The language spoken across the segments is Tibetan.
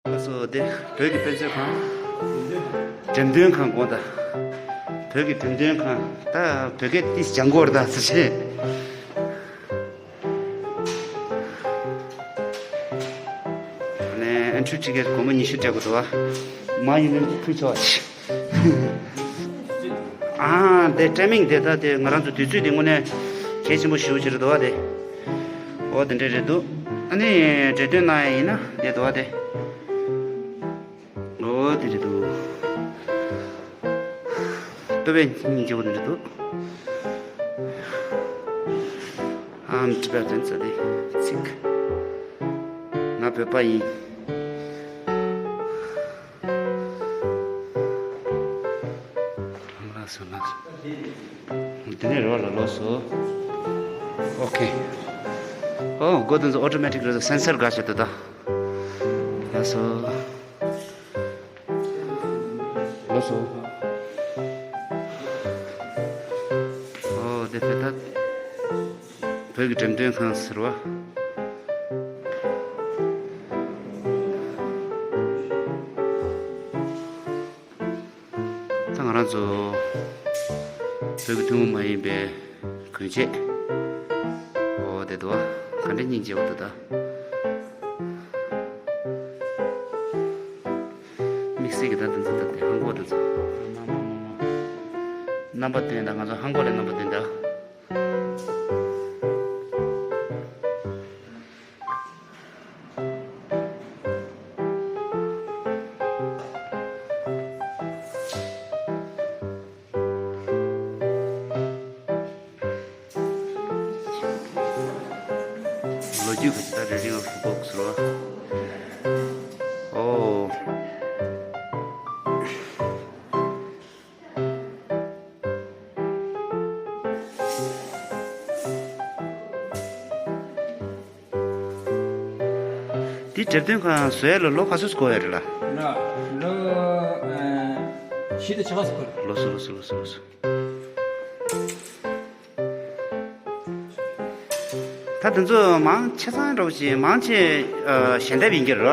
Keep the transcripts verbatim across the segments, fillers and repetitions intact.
ལགས་སོ། དེ་བོད་ཀྱི་དཔེ་མཛོད་ཁང་། འགྲེམས་སྟོན་ཁང་དགོངས་དག་བོད་ཀྱི་འགྲེམས་སྟོན་ཁང་། ད་བོད་སྐད་ཏིས་ལྗང་གོར་དང་ཟེར་བྱས། ནས་ཨན་ཁྲུ་ཊི་ཀེ་ཊི་སྒོར་མོ་ཉི་ཤུ་སྤྲད་དགོས་འདུག་བ། མ་ཡིན་ན་ཕུལ་ཆོག་ཅིག་ཨ་དེ་ཊའི་མིང་དེ་ད་དེ་ང་རང་ཚོ་དུས་ཚོད་དེ་དངོས་གནས་གལ་ཆེན་པོ་ཞེ་པོ་ཅིག་རེད་འདུག་བ་དེ། འོ་དེ་འདྲ་རེད་འདུག་ཨ་ནི་འབྲེལ་དོན་གནང་ཡ་ཡིན་ན་དེ་འདུག་བ་དེ། འོ་དེ་རེད་འདུག་ལྟོ་བའི་སྙིང་རྗེ་བོ་འདི་འདུག I'm Tibetan ཟེར་ཏེ་ཚིག་ང་བོད་པ་ཡིན། ལགས་སོ་ལགས་སོ། འདི་ནས་རོགས་ལ་ལོགས་སོ། ཨོ་ཁེ། ཨོ་སྒོ་དེ་ཚོ་ཨོ་ཊོ་མེ་ཊིག་རེད། སེན་སར་དགའ་ཤོད་དུ་ད། ལགས་སོ། ལགས་སོ། ཨོ་དེ་བོད་ད། བོད་ཀྱི་འགྲེམས་སྟོན་ཁང་ཟེར་བ། ད་ང་རང་ཚོ་བོད་ཀྱི་ཐུན་མོང་མ་ཡིན་པའི་གོན་ཆས། ཨོ་དེ་འདུག་བ། ག་འདྲ་སྙིང་རྗེ་བོ་འདུག་ད། དམིགས་བསལ་གྱི་ད་དེ་ཚོ་ད་དེ་ཧང་གོ་དེ་ཚོ། རྣམ་པ་བསྟན་ད། ང་ཚོ་ཧང་གོ་ལ་རྣམ་པ་བསྟན་ད། ལོ་རྒྱུས་ཁ་ཅིག་ད་རེ་རིང་ལ་ཧྥུ་བོག་ཟེར་བ། ཨོ། འདི་འགྲེམས་སྟོན་ཁང་བཟོ་ཡ་ལ་ལོ་ག་ཚོད་འགོར་ཡ་རེད་ལ། ལོ་ལོ་ཨ་བཞི་དང་ཕྱེད་ཀ་ཙམ་འགོར། ལགས་སོ་ལགས་སོ་ལགས་སོ་ལགས་སོ། ད་དེ་ཚོ་མང་ཆེ་ཚང་འདྲ་བོ་ཞིག་མང་ཆེ་ཨ་ཞལ་འདེབས་ཡིན་གྱི་རེད་ལ།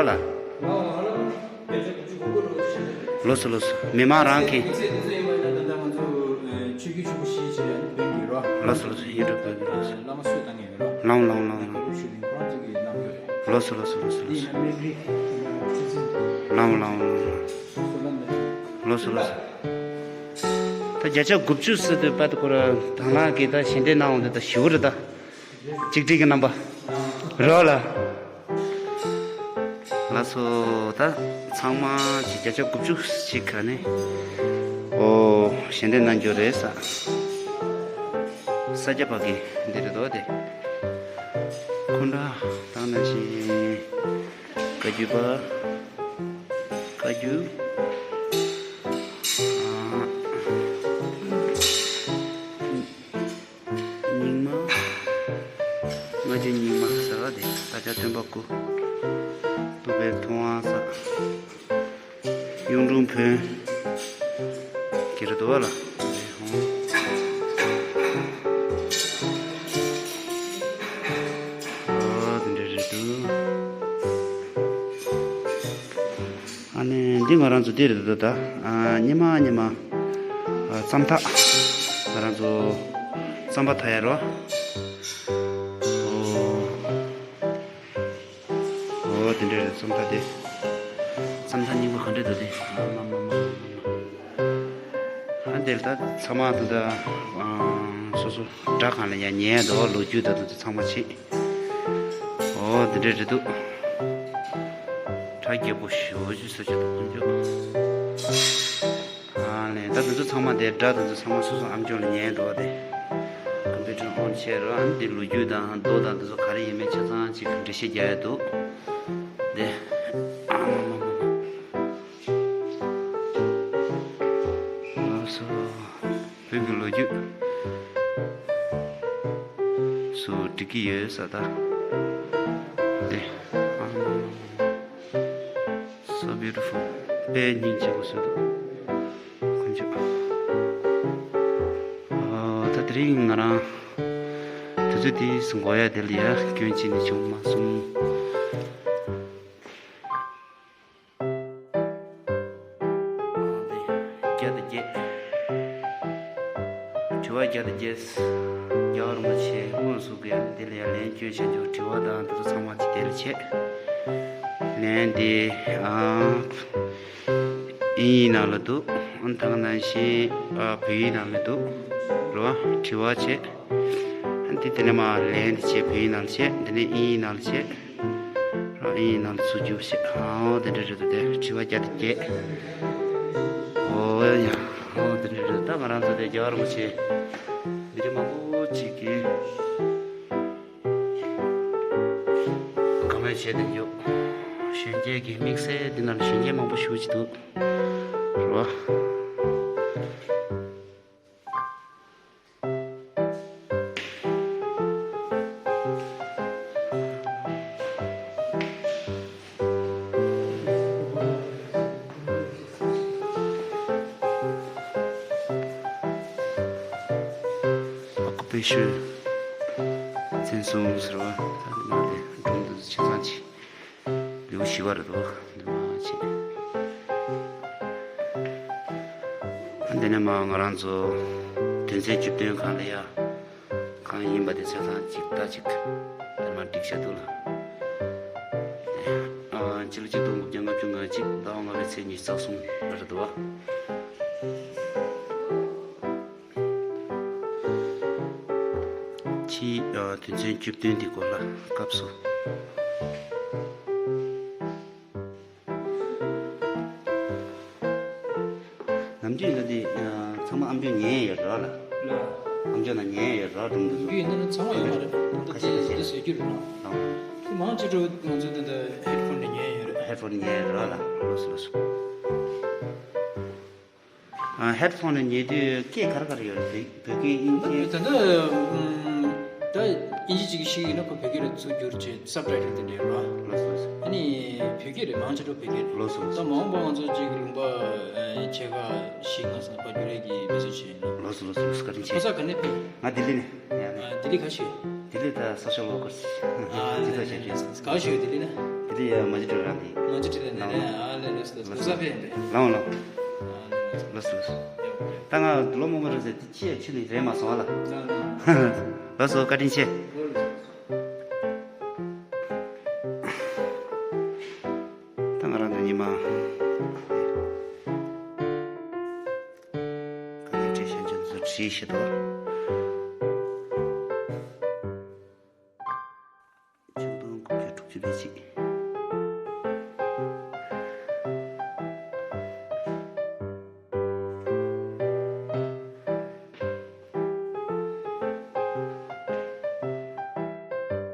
ལགས་སོ་ལགས་སོ། མི་མང་རང་གི། ལགས་སོ་ལགས་སོ། ཡིན་འགྲོ་བོད་ཀྱི་ལགས་སོ། ལགས་སོ་ལགས་སོ། ལགས་སོ་ལགས་སོ། ལགས་སོ་ལགས་སོ། ལགས་སོ་ལགས་སོ། ལགས་སོ་ལགས་སོ། ལགས་སོ་ལགས་སོ། ད་བརྒྱ་ཆ་དགུ་བཅུ་ཟེར་དུས་པ་དེ་ཁོ་ར་དང་བླངས་ཀྱིས་ད་ཞལ་འདེབས་གནང་འོང་དུས་ད་ཞུ་གི་རེད་ད། གཅིག་སྒྲིལ་གྱི་རྣམ་པ། རོགས་ལ། ལགས་སོ། ད་ཚང་མ་གཅིག་བརྒྱ་ཆ་དགུ་བཅུ་ཞིག་ག་ནས། ཨོ་ཞལ་འདེབས་གནང་རྒྱུ་རེད་ས། ས་སྐྱ་པ་གི་འདི་རེད་དོ་དེ། ཁོང་འདྲ་དང་ནང་བཞིན། བཀའ་བརྒྱུད་པ། བཀའ་བརྒྱུད། ཨ། རྙིང་མ། སྔ་རྗེས་རྙིང་མ་ཟེར་བ་དེ་ས་སྐྱ་སྟོན་པ་སྐུ། ཐུབ་པའི་ཐུབ་དབང་ས། གཡུང་དྲུང་བོན། གྱི་རེད་འདུག་བ་ལ། ཨོ་དེ་འདྲ་རེད་འདུག་ཨ་ནི་འདི་ང་རང་ཚོ་འདི་རེད་འདུག་ད། ཨ་སྙེ་མ་སྙེ་མ། ཨ་རྩམ་ཐག་ང་རང་ཚོ་རྩམ་པ་འཐག་ཡ་རོ། ཨོ། ཨོ་དེ་འདྲ་རེད། རྩམ་ཐག་དེ། རྩམ་ཐག་རྙིང་པ་ག་འདྲ་འདུག་དེ། ཨ་དེ་ད་ཚང་མ་ད་ད་སོ་སོ་སྦྲག་སྒང་ལ་ཡ་ཉན་འདུག་ལོ་རྒྱུས་ད་ད་ཚང་མ་བྱེད། ཨོ་དེ་འདྲ་རེད་འདུག་གྲ་རྒྱས་པོ་ཞེ་པོ་ཅིག་ས་ཆ་དང་ཀུན་སྤྱོད། ཨ་ནི་ད་དེ་ཚོ་ཚང་མ་དེ་སྒྲ་དེ་ཚོ་ཚང་མ་སོ་སོ་ཨམ་ཅོག་ལ་ཉན་འགྲོ་བ་དེ། ཀམ་པུ་ཊར་ཨོན་བྱས་རོགས། ཨ་ནི་དེ་ལོ་རྒྱུས་དང་མདོ་དང་དེ་ཚོ་ག་རེ་ཡིན་མིན་ཆ་ཚང་ཅིག་འགྲེལ་བཤད་རྒྱག་ཡ་འདུག་དེ། ཨ་མ་མ་མ་མ། ལགས་སོ། བོད་ཀྱི་ལོ་རྒྱུས་སུ་འགྲིག་གི་ཡོད་ས་ད། དེ། ཨ་མ་མ་མ་མ། So beautiful. དཔེ་སྙིང་རྗེ་པོ་བཟོས་འདུག་ཁོང་ཚོས། ཨ། ད་དེ་རིང་ང་རང་དུས་ཚོད་དེ་འགོར་ཡ་དེ་ལ་ཡ་སྐྱོན་ཅི་ནས་བྱུང་མ་སོང་། བརྒྱ་དང་བརྒྱད། དྲི་བ་བརྒྱ་དང་བརྒྱད། རྒྱལ་བ་རིན་པོ་ཆེ་དངོས་སུ་གི་འདི་ལ་ཡང་ལན་སྐྱོན་བྱ་རྒྱུ་དྲི་བ་དང་འདི་ཚོ་ཚང་མ་ཅིག་དེ་ལ་བྱེད། ལན་འདི་ཨ། དབྱིན་ཡིག་ནང་ལ་འདུག་ཨ་ནི་ད་ག་ནང་བཞིན་ཨ་བོད་ཡིག་ནང་ལ་འདུག་རེད་བ། དྲི་བ་བྱེད། ཨ་ནི་དེ་ནས་མར་ལན་འདི་བྱེད། བོད་ཡིག་ནང་ལ་བྱེད། འདི་ནས་དབྱིན་ཡིག་ནང་ལ་བྱེད། རང་ཨིན་ནང་ཚུར་རྒྱུགས་བྱེད། ཨོ་དེ་འདྲ་རེད་འདུག་དེ་དྲི་བ་བརྒྱ་དང་བརྒྱད། ཨོ་ཡ། ཨོ་དེ་འདྲ་རེད། ད་ང་རང་ཚོ་དེ་རྒྱལ་བ་རིན་པོ་ཆེ་འདི་རིགས་མང་པོ་ཅིག་གིས་བཀའ་མོལ་བྱས་ཏེ་འཇོག་གཞོན་སྐྱེས་ཀྱི་དམིགས་བསལ་འདི་ནང་གཞོན་སྐྱེས་མང་པོ་ཞེ་པོ་ཅིག་འདུག་རེད་བ། ཨ་ཁུ་པེ་ཤོད། མཚན་སྲུང་ཟེར་བ་ད་ནི་མ་རེད། སྒྲུང་འདི་ཚོ་ཆ་ཚང་ཅིག་ལེའུ་བཞི་པ་རེད་འདུག་འདི་མ་བྱེད། ཨ་འདི་ནས་མ་ང་རང་ཚོ་དོན་ཚན་བཅུ་བདུན་གང་ལ་ཡ། གང་ཡིན་པ་དེ་ཆ་ཚང་ཅིག་ད་ཅིག་དེ་མ་འགྲིག་ཤ་འདུག་ལ། ཨ་སྤྱི་ལོ་ཆིག་སྟོང་དགུ་བརྒྱ་ལྔ་བཅུ་ང་གཅིག་ཟླ་བ་ལྔ་པའི་ཚེས་ཉི་ཤུ་རྩ་གསུམ་ལ་རེད་འདུག་བ། ཕྱིའི་ཨ་དོན་ཚན་བཅུ་བདུན་འདི་སྐོར་ལ་སྐབས་སུ། ནམ་རྒྱུན་ལ་དེ་ཚང་མ་ཨམ་ཅོག་ཉན་ཡོད་རེད་ལ། ཨམ་ཅོག་ནང་ཉན་ཡོད་རེད་སྒྲུང་འདི་ཚོ། ཡིན་ན་ཚང་མ་ཡོད་མ་རེད། ཁ་ཤས་ཁ་ཤས་འདི་བཟོ་རྒྱུ་རེད་ལ། དེ་མང་ཆེ་འགྲོ་ང་ཚོ་འདི་འདི་ཧེད་ཕོན་ནས་ཉན་ཡོད་རེད། ཧེད་ཕོན་ནས་ཉན་ཡོད་རེད་ལ། ལོས་སོ་ལོས་སོ། ཨ་ཧེད་ཕོན་ནས་ཉན་དུས་སྐད་ག་རེ་ག་རེ་ཡོད་རེད། བོད་སྐད་དབྱིན་ཇི། ད་ལྟ་ཨམ་ད་དབྱིན་ཇི་ཅིག་ཤེས་ཡོད་ན་ཁོ་བོད་སྐད་ལ་ཚུར་བསྒྱུར་བྱས་སབ་ཊའི་ཊལ་དེ་འདྲ་ཡོད་རེད་བ། ལགས་སོ་ལགས་སོ། ཨ་ནི་བོད་སྐད་རེད། མང་ཆེ་འགྲོ་བོད་སྐད་རེད། ལགས་སོ་ལགས་སོ། ད་མ་འོངས་པ་ང་ཚོ་ཅིག་ལུང་པ་ཨ་ཆེ་ཁག་བཞི་ལྔ་ཙམ་ཕར་བསྒྱུར་ཡས་ཀྱི་འབད་བརྩོན་བྱས་ཡིན། ལགས་སོ་ལགས་སོ་ལགས་སོ། བཀའ་དྲིན་ཆེ། ཁོ་ས་ག་ནས་ཕེབས། ང་ལྡི་ལི་ནས། ཡ་ལྡི་ལི་ག་ཞིག་ལྡི་ལི་ད་སོ་ཤལ་ཝར་ཀར་སི། ཨ་སྤྱི་ཚོགས་ཞབས་ཞུ། ག་ཞིག་ལྡི་ལི་ན། ལྡི་ལི་ཡ་མ་ཇི་ཊི་རང་དེ། མ་ཇི་ཊི་ལ་ནས་རེད། ཨ་ལེ་ལོས་ལོས་ལོས། ས་ཕེབས་ཡིན་པས། ལའོ་ལའོ། ལོས་ལོས། ད་ང་ལོ་མང་པོ་རེད་ཟེར་དེ་ཅི་ཡ་ཆུ་ནི་རེད་མ་སོང་བ་ལ། ལོས་སོ། བཀའ་དྲིན་ཆེ། ད་ང་རང་ཚོ་ཉི་མ། དཀའ་ངལ་འཕྲད་ཤེས་ཅན་ཚོ་བྲིས་ཤེས་དོ། ཆིག་སྟོང་དགུ་བརྒྱ་དྲུག་ཅུ་རེ་གཅིག་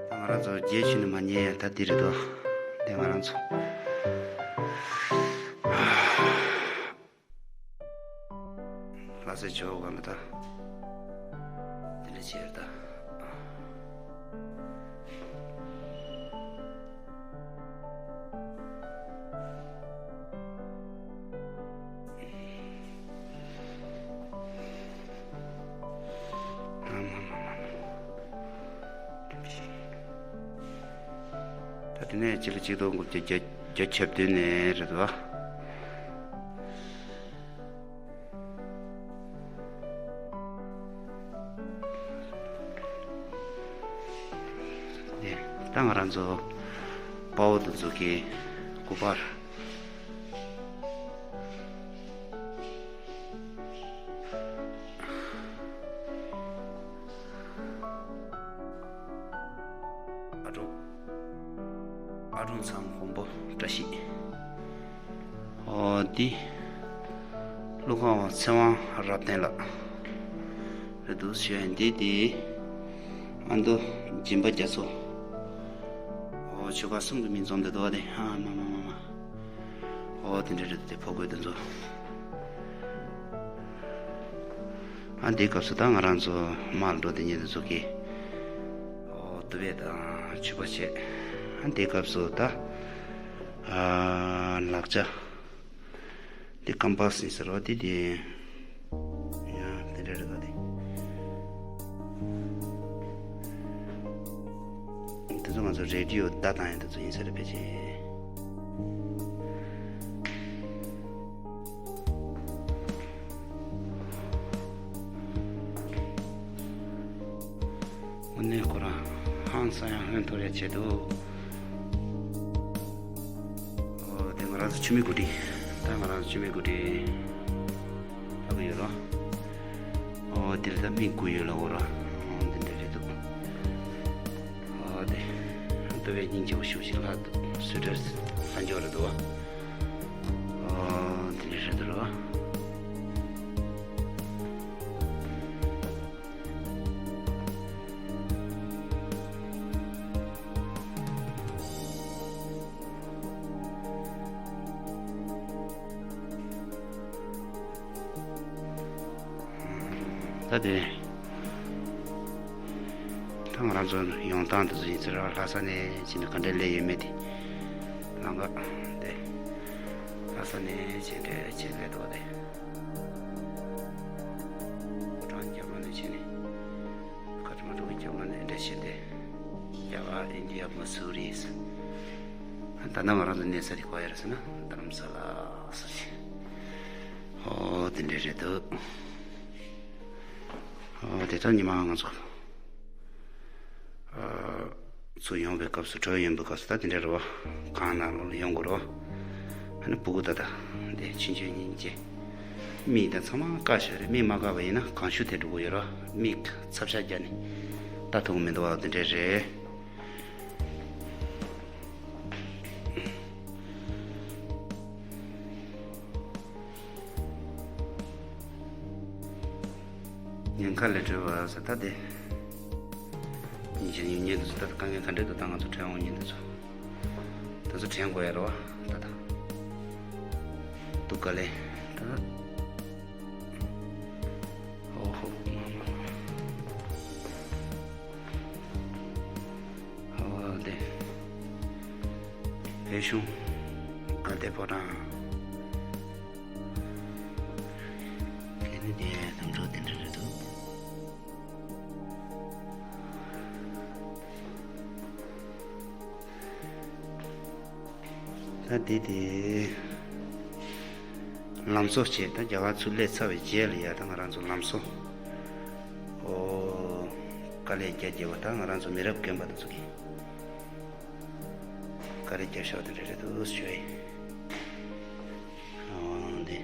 ང་རང་ཚོ་རྗེས་ཤུལ་ནས་མ་ཉན་ཡ་ད་འདི་རེད་དོ། འདི་ང་རང་ཚོ། ལྷ་སའི་ཇོ་བོ་ག་མེད་ད། དེ་འདྲ་བྱས་ད། ད་དེ་ནས་སྤྱི་ལོ་ཆིག་སྟོང་དགུ་བརྒྱ་བརྒྱད་ཅུ་གྱ་བདུན་ནས་རེད་བ། ད་ང་རང་ཚོ་དཔའ་བོ་དེ་ཚོ་གི་སྐུ་པར། ཨ་ཀྲུང་། ཨ་ཀྲུང་ཚང་དགོན་པ་བཀྲ་ཤིས། ཨོ་འདི། ཀླུ་ཁང་བ་ཚེ་དབང་རབ་བརྟན་ལགས་རེད་འདུག་ཟེར། འདི་འདི། ཨ་མདོ་སྦྱིན་པ་རྒྱ་མཚོ། ཨོ་ཆོས་ཁང་གསུམ་གྱི་མིང་འཛོམས་འདི་འདུག་བ་དེ། ཨ་མ་མ་མ་མ། ཨོ་དེ་འདྲ་རེད་དེ་ཕོ་རྒོད་དེ་ཚོ། ཨ་འདིའི་སྐབས་སུ་ད་ང་རང་ཚོ་དམག་ལ་འགྲོ་དེ་ཉིད་དེ་ཚོ་གི། ཨོ་དུ་བས་དང་ཕྱུ་པ་བྱས། ཨ་འདིའི་སྐབས་སུ་ད་ཨ་ལག་ཆ། འདི་ཀམ་པ་སི་ཟེར་བ་འདི་འདི། ཡ་དེ་འདྲ་རེད་ད་དེ། དེ་ཚོ་ང་ཚོ་རེ་ཌི་ཡོ་བརྡ་བཏང་ཡ་དེ་ཚོ་ཡིན་ས་རེད་ཕལ་ཆེར། ས་ཡང་ཧོན་ཐོར་ཡ་ཆེད་དུ། ཨོ་དེ་ང་རང་ཚོ་ཆུ་མིག་གུ་ཏི། ད་ང་རང་ཚོ་ཆུ་མིག་གུ་ཏི་ལ་གི་ཡོད་རོ། ཨོ་དེ་ལ་ད་མིག་དགུ་ཡོད་ལ་འོ་རོ། ཨོ་དེ་འདྲ་རེད་འདུག་ཨོ་དེ་ཏོ་བའི་སྙིང་རྗེ་བོ་ཤུགས་ཤིག་ལྷག་འདུག་སུ་ཏྲར་ལྷ་འཇོག་རེད་འདུག་བ། ཨོ་དེ་འདྲ་རེད་འདུག་རོ། ད་དེ། ད་ང་རང་ཚོ་ཡོང་སྟངས་དེ་ཚོ་ཡིན་ཚེ་ར་ལྷ་ས་ནས་ཕྱིན་ནས་ག་འདྲས་སླེབས་ཡོད་མེད་དེ། ལམ་ཁ་དེ། ལྷ་ས་ནས་ཕྱིན་འདྲས་ཕྱིན་སླེབས་འདུག་དེ། ཕོ་བྲང་རྒྱབ་ལོགས་ནས་ཕྱིན་ནས། ཁ་ཐུ་མ་ཐུ་གི་རྒྱབ་ལོགས་ནས་འདྲས་ཕྱིན་ཏེ། རྒྱ་གར་ཨིན་ཌི་ཡ་མ་སུ་རི། ད་ནང་ང་རང་ཚོ་གནས་ས་དེ་ག་ཡ་རེད་ཟེར་ན་རྡ་རམ་ས་ལ་སོ་ཞིག་ཨོ་དེ་འདྲས་རེད་འདུག་ཨོ་དེ་ད་ཉི་མ་ང་ཚོ་ཨ་ཚུར་ཡོང་བའི་སྐབས་སུ་བྲོས་ཡོང་བའི་སྐབས་སུ་ད་དེ་འདྲས་རེད་བ། གངས་ནང་ལོགས་ལ་ཡོང་དགོས་རེད་བ། ཨ་ནི་སྤུ་གུ་ད་ད་དེ་ཆུང་ཆུང་གཉིས་ཀྱི་མིག་ད་ཚང་མ་བཀག་ཤག་རེད། མིག་མ་བཀག་པ་ཡིན་ན་གངས་ཤུགས་དེ་འགྲོ་གི་ཡོད་རེད་བ། མིག་ཚབ་ཤ་རྒྱག་ནས་ལྟ་ཐུབ་ཀྱི་མི་འདུག་བ། དེ་འདྲས་རེད། ཉེན་ཁ་ལས་གྲོལ་བ་ཟེར་ད་དེ། ཉིན་ཞིག་ཉིན་ཉིན་དུ་ད་དཀའ་ངལ་ག་འདྲས་འདུག་ད་ང་ཚོ་དྲན་འོང་ཉིན་དུ་ཚོ། དེ་ཚོ་དྲན་དགོས་ཡ་རེད་བ། ད་ད། འདུག་ག་ལེ། ད་ད། ཨོ་ཧོ། ཨོ་དེ། བོད་གཞུང་དགའ་ལྡན་ཕོ་བྲང་། དེ་ནི་དེ་དམ་ཕྲུག་དེ་འདྲ་རེད་འདུག་ད་དེ་དེ་ལམ་བཟོ་བྱས། ད་རྒྱ་གར་ཚུར་སླེབས་ཚར་བའི་རྗེས་ལ་ཡ་ད་ང་རང་ཚོ་ལམ་བཟོ། ཨོ། དཀའ་ལས་རྒྱ་བསྐྱེད་པ་ད་ང་རང་ཚོ་མི་རབས་རྒན་པ་དེ་ཚོ་གིས་དཀའ་ལས་རྒྱབ་ཤག་དེ་འདྲ་རེད་འདུག་ཞུ་ཡ་ཡིན། ཨོ་འདི།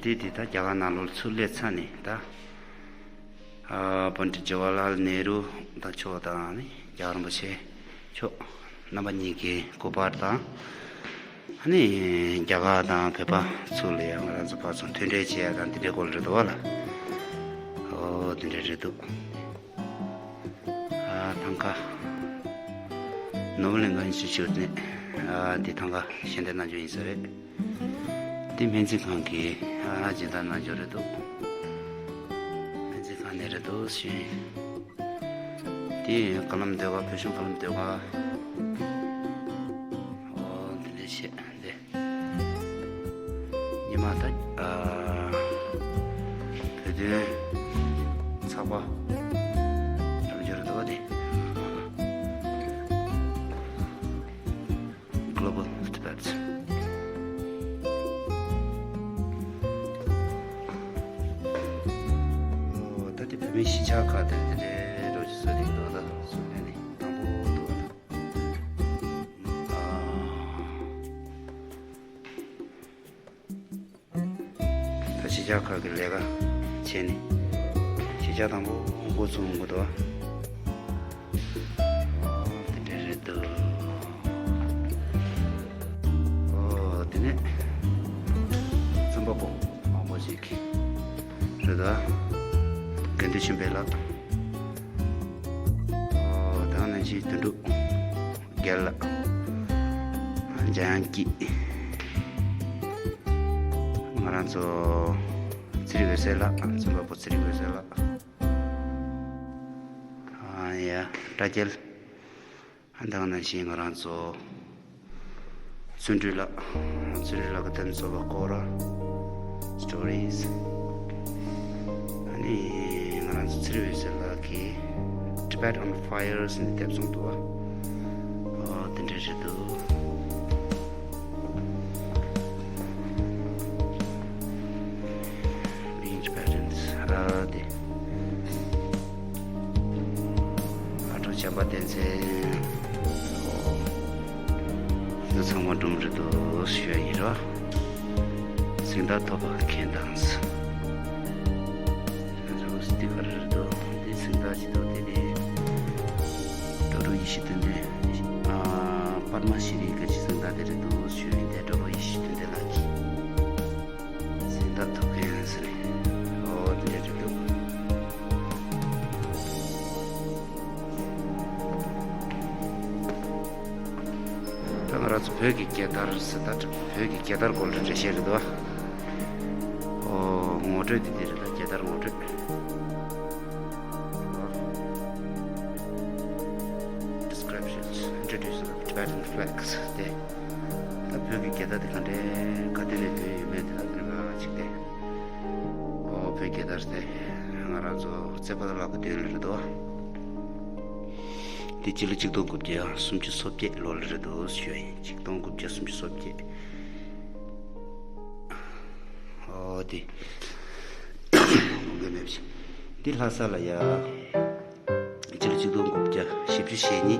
དེ་དེ་ད་རྒྱ་གར་ནང་ལོགས་ཚུར་སླེབས་ཚར་ནས་ད། ཨ་པཎྜི་ཏ་ཇ་ཝ་ཧར་ལཱལ་ནེ་རུ་དང་མཆོག་དང་ནི་རྒྱལ་བ་རིན་པོ་ཆེ་མཆོག་རྣམ་པ་གཉིས་ཀྱི་སྐུ་པར་དང་། ཨ་ནི་རྒྱ་གར་དང་བོད་པ་ཚུར་ལ་ཡང་ང་རང་ཚོ་ཕར་ཚུར་མཐུན་འབྲེལ་བྱེད་ཡ་དང་དེ་འདྲའི་སྐོར་ལ་རེད་འདུག་བ་ལ། ཨོ་དེ་འདྲ་རེད་འདུག་ཨ་ཐང་ཀ་ནོ་བེལ་ལིང་ག་ཨིན་སི་ཊི་ཊུཊ་ནས་ཨ་དེ་ཐང་ཀ་ཞལ་འདེབས་གནང་རྒྱུ་ཡིན་ས་རེད། དེ་སྨན་རྩིས་ཁང་གི་ཨ་སྦྱིན་བདག་གནང་རྒྱུ་རེད་འདུག་སྨན་རྩིས་ཁང་ནས་རེད་འདུག་ཞུ་ཡིན། དེ་ཀ་ལམ་ཟློས་གར། བོད་གཞུང་ཀ་ལམ་ཟློས་གར། ཨོ་དེ་ལས་བཤད་དེ། ཉི་མ་ད་ཨ་བོད་དོན་ཚགས་པར་རབ་འབྱོར་འདུག་བ་དེ། Global Tibet། ཨོ་ད་དེ་བོད་མིའི་གཞིས་ཆགས་ཁག་དེར་དེ་འདྲའི་རོ་ཞིག་བཟོས་ཏེ་འདུག་ད་སུ་ལས་ནི་དང་པོ་འདུག་ད། ཨ། ད་གཞིས་ཆགས་ཁག་གི་ལས་ཀ་བྱས་ནས་གཞིས་ཆགས་དང་པོ་འགོ་བཙུགས་འགོ་དོ། དེ་འདྲ་རེད་འདུག་ཨོ་དེ་ནས་རྩོམ་པ་པོ་མང་པོ་ཞིག་རེད་འདུག་དགེ་འདུན་ཆོས་འཕེལ་ལགས། ཨོ་ད་ག་ནང་བཞིན་དོན་གྲུབ། རྒྱལ་ལགས། འཇམ་དབྱངས་སྐྱིད། ང་རང་ཚོ་ཚེ་རིང་འོད་ཟེར་ལགས། རྩོམ་པ་པོ་ཚེ་རིང་འོད་ཟེར་ལགས། ཨ་ཡ། བཀྲ་རྒྱལ། ད་ག་ནང་བཞིན་ང་རང་ཚོ་བརྩོན་འགྲུས་ལགས། བརྩོན་འགྲུས་ལགས་ཀྱི་དེབ་ཚོ་བ་སྐོར་ར། Stories། ཨ་ནི་ང་རང་ཚོ་ཚེ་རིང་འོད་ཟེར་ལགས་ཀྱིས་Tibet on Fire ཟེར་ནས་དེབ་བཟུང་འདུག་བ། ཨོ་དེ་འདྲ་རེད་འདུག་བསྟན་པ་བསྟན་འཛིན། འདི་ཚང་མ་སྒྲུང་རེད་འདུག་ཞུ་ཡ་ཡིན་རོ། གཟེངས་རྟགས་ཐོབ་པ་མཁན་དང་། ང་ཚོ་སི་ཊི་ཀར་རེད་འདུག་འདི་གཟེངས་རྟགས་ཅིག་འདུག་འདི་ནི་ཌོག་ཊར་ཡེ་ཤེས་དོན་ལྡན། ཨ། པདྨ་ཤྲི་བཀའ་སྤྱི་གཟེངས་རྟགས་དེ་རེད་འདུག་ཞུ་ཡ་ཡིན། དེ་ཌོག་ཊར་ཡེ་ཤེས་དོན་ལྡན་ལགས་ཀྱིས་གཟེངས་རྟགས་ཐོབ་མཁན་ཡིན་ས་རེད། ཨོ་དེ་འདྲ་རེད་འདུག་ད་ང་རང་ཚོ་བོད་ཀྱི་རྒྱལ་དར་ཟེར། ད་བོད་ཀྱི་རྒྱལ་དར་སྐོར་ལ་འགྲེལ་བཤད་རེད་འདུག་ཨོ་ངོ་སྤྲོད་དེ་འདི་རེད། ད་རྒྱལ་དར་ངོ་སྤྲོད། Descriptions, introduction of Tibetan flags དེ། ད་བོད་ཀྱི་རྒྱལ་དར་དེ་ག་འདྲའི་ག་དེ་ནས་ཐོན་ཡོད་མེད་དེ་ད་དེ་འདྲ་ཅིག་སྟེ། ཨོ་བོད་རྒྱལ་དར་དེ་ང་རང་ཚོ་རྩེ་པ་ད་ལག་གི་མདུན་ལ་རེད་འདུག་འདི་སྤྱི་ལོ་གཅིག་སྟོང་དགུ་བརྒྱ་སུམ་ཅུ་སོ་བརྒྱད་ལོ་ལ་རེད་འདུག་ཞུ་ཡ་ཡིན། གཅིག་སྟོང་དགུ་བརྒྱ་སུམ་ཅུ་སོ་བརྒྱད། ཨོ་འདི་དགོས་མེད་པ་ཞིག་འདི་ལྷ་ས་ལ་ཡ། སྤྱི་ལོ་གཅིག་སྟོང་དགུ་བརྒྱ་བཞི་བཅུ་ཞེ་གཉིས་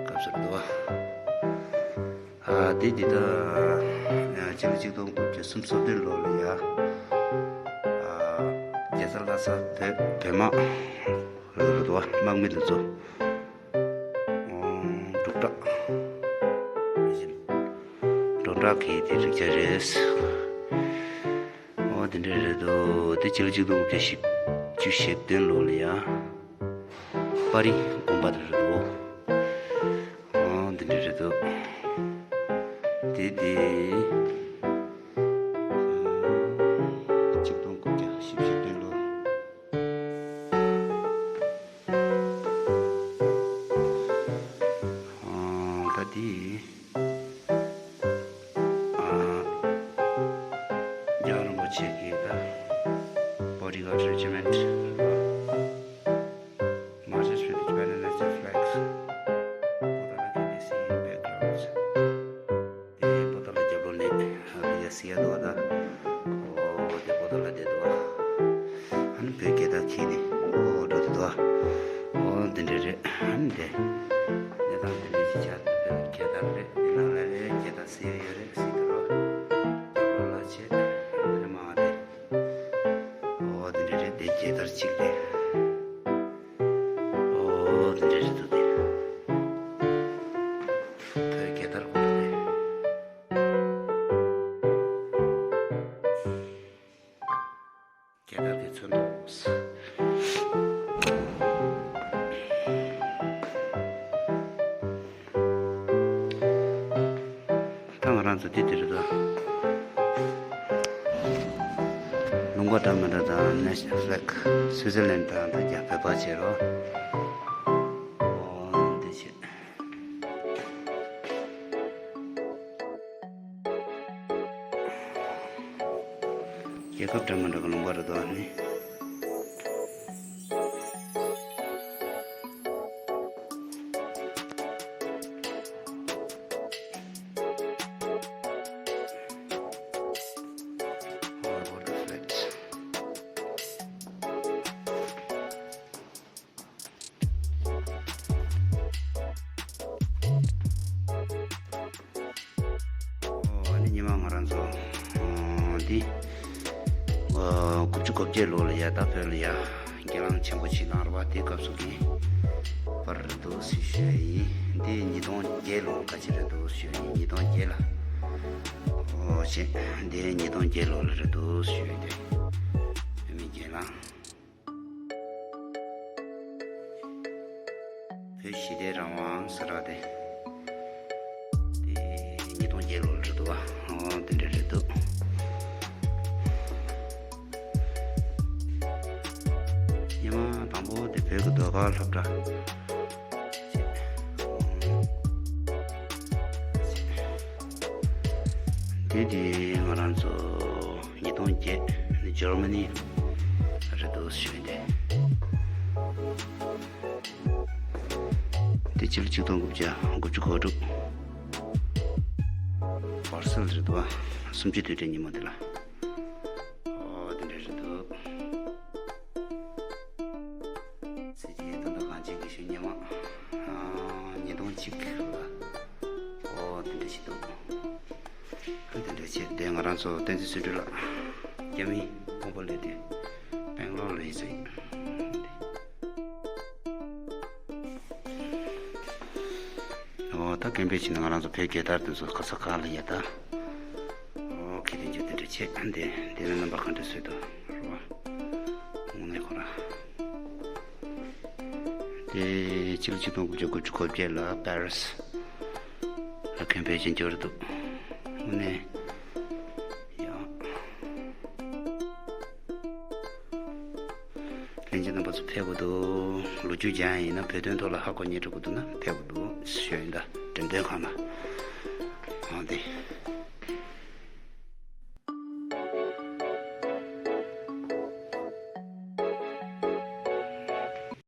སྐབས་སུ་རེད་འདུག་བ། ཨ་དེ་འདི་ད་སྤྱི་ལོ་གཅིག་སྟོང་དགུ་བརྒྱ་སུམ་ཅུ་སོ་བདུན་ལོ་ལ་ཡ། ཨ་རྒྱལ་ས་ལྷ་ས་བོད་བོད་དམག་རེད་འདུག་བ། དམག་མི་དེ་ཚོ་འབྲོག་གྲགས་འབྲོག་གྲགས་ཀྱི་དེ་རིགས་ཅན་རེད། ཨོ་དེ་འདྲ་རེད་འདུག་དེ་སྤྱི་ལོ་གཅིག་སྟོང་དགུ་བརྒྱ་བཞི་བཅུ་ཞེ་བདུན་ལོ་ལ་ཡ། པར་རིས་དགོན་པ་དེ་རེད་འདུག་ཨོ་དེ་འདྲ་རེད་འདུག་དེ་དེ་གཅིག་སྟོང་དགུ་བརྒྱ་བཞི་བཅུ་ཞེ་བདུན་ལོ། ཨོ་ད་དེ། ཨ། རྒྱལ་བ་རིན་པོ་ཆེ་གི་ད་Bodyguard Regiment marches with the Tibetan national flags. Potala K B C backgrounds. དེ་པོ་ཏ་ལ་རྒྱབ་ལོགས་ནས་ཨ་ཡ་སི་ཡ་འདུག་བ་ད། ཨོ་དེ་པོ་ཏ་ལ་དེ་འདུག་བ། ཨ་ནི་བོད་རྒྱལ་དར་འཁྱེར་ནས་ཨོ་འགྲོ་དེ་འདུག་བ། ཨོ་འདི་འདྲ་རེད། ཨ་ནི་དེ་གནས་སྟངས་འདི་འདྲ་ཞིག་ཆགས་འདུག་བོད་རྒྱལ་དར་རེད། འདི་ནང་ལ་རེད། རྒྱལ་དར་སེར་ཡོད་རེད། སེར་གི་རོ། རྒྱབ་ལོགས་ལ་བྱས་འདི་མང་རེད། ཨོ་འདི་འདྲ་རེད། དེ་རྒྱལ་དར་གཅིག་རེད། ཨོ་དེ་འདྲ་རེད་འདུག་སྟེ། བོད་རྒྱལ་དར་སྐོར་ཏེ། རྒྱལ་དར་གྱི་ཚོན་མདོག་ད་ང་རང་ཚོ་འདི་འདིར་ད་ལུང་པ་འདྲ་མི་འདྲ་དང་National Flag Switzerland དང་ད་རྒྱ་བོད་པ་བྱེད་རོགས། འོ་འདི་བྱེད། རྒྱལ་ཁབ་འདྲ་མི་འདྲ་གི་ལུང་པ་རེད་དོ་ཨ་ནི། ཨོ་ཨ་ནི་ཉི་མ་ང་རང་ཚོ་ཨོ་འདི་ཨོ་དགུ་བཅུ་གོ་བརྒྱད་ལོ་ལ་ཡ་ད་བོད་ལ་ཡ་གྱེན་ལངས་ཆེན་པོ་ཞིག་གནང་ར་བ། དེའི་སྐབས་སུ་གི་པར་རེད་འདུག་ཞུ་ཞུ་ཡ་ཡིན། འདི་ཉིས་སྟོང་བརྒྱད་ལོ་ག་ཅི་རེད་འདུག་ཞུ་ཡ་ཡིན། ཉིས་སྟོང་བརྒྱད་ལ་ཨོ་བྱས། འདི་ཉིས་སྟོང་བརྒྱད་ལོ་ལ་རེད་འདུག་ཞུ་ཡ་ཡིན། དེ་བོད་མི་གྱེན་ལངས། བོད་ཞི་བདེ་རང་དབང་ཟེར་བ་དེ། དེ་ཉིས་སྟོང་བརྒྱད་ལོ་ལ་རེད་འདུག་བ། འོ་དེ་འདྲ་རེད་འདུག་ཉི་མ་དང་པོ་དེ་བོད་ཀྱི་ཟློས་གར་སློབ་གྲྭ། དེ་དེ་ང་རང་ཚོ་ཉིས་སྟོང་བརྒྱད་ནི་ཇར་མ་ནི་རེད་འདུག་ཞུས་ཏེ། དེ་ཕྱི་ལོ་ཆིག་སྟོང་དགུ་བརྒྱ་དགུ་བཅུ་གོ་དྲུག་བར་སེལ་རེད་འདུག་བ། གསུམ་བཅུའི་དུས་དྲན་ཉིན་མོ་དེ་ལ། ཨོ་དེ་འདྲ་རེད་འདུག་སྲིད་སྤྱི་ཡི་དོན་དག་གང་བྱེད་ཀྱི་ཞུ། ཉི་མ་ཉིས་སྟོང་གཅིག་ལ། ཨོ་དེ་འདྲ་ཞིག་འདུག་དེ་འདྲ་བྱས་དེ་ང་རང་ཚོ་བསྟན་འཛིན་བསོད་སྒྲོན་ལགས་རྒྱ་མིའི་དཔོན་པོ་སླེབས་དུས་སྦེང་ལོར་ལ་ཡིན་ས་ཡིན། ཨོ་ད་སྐད་འབོད་བྱས་ནས་ང་རང་ཚོ་བོད་རྒྱལ་དར་དེ་ཚོ་ག་ས་ག་ལ་ཡོད་ད། ཨོ་ཁེ་དེ་འཇོག་དེ་འདྲ་བྱས་དེ་དེ་ནས་རྣམ་པ་ག་འདྲ་བཟོས་འདུག་རེད་བ། དངོས་གནས་ཁོ་རང་དེ་ཕྱི་ལོ་ཆིག་སྟོང་དགུ་བརྒྱ་དགུ་བཅུ་གོ་བརྒྱད་ལ་པེ་རི་སི་ལ་མཁན་པོའི་ཆེད་འབྱོར་འདུག་དངོས་གནས་ཡང་ལྷན་རྒྱས་རྣམ་པ་ཚོ་ཕེབས་དགོས་འདུག་ལོ་རྒྱུས་སྦྱང་ཡིན་ན་བོད་དོན་ཐོག་ལ་ཧ་གོ་ཉེ་འགྲོ་དགོས་འདུག་ན་ཕེབས་དགོས་འདུག་ཞུ་ཡིན་ད། འགྲེམས་སྟོན་ཁང་ལ། ཨ་འདི།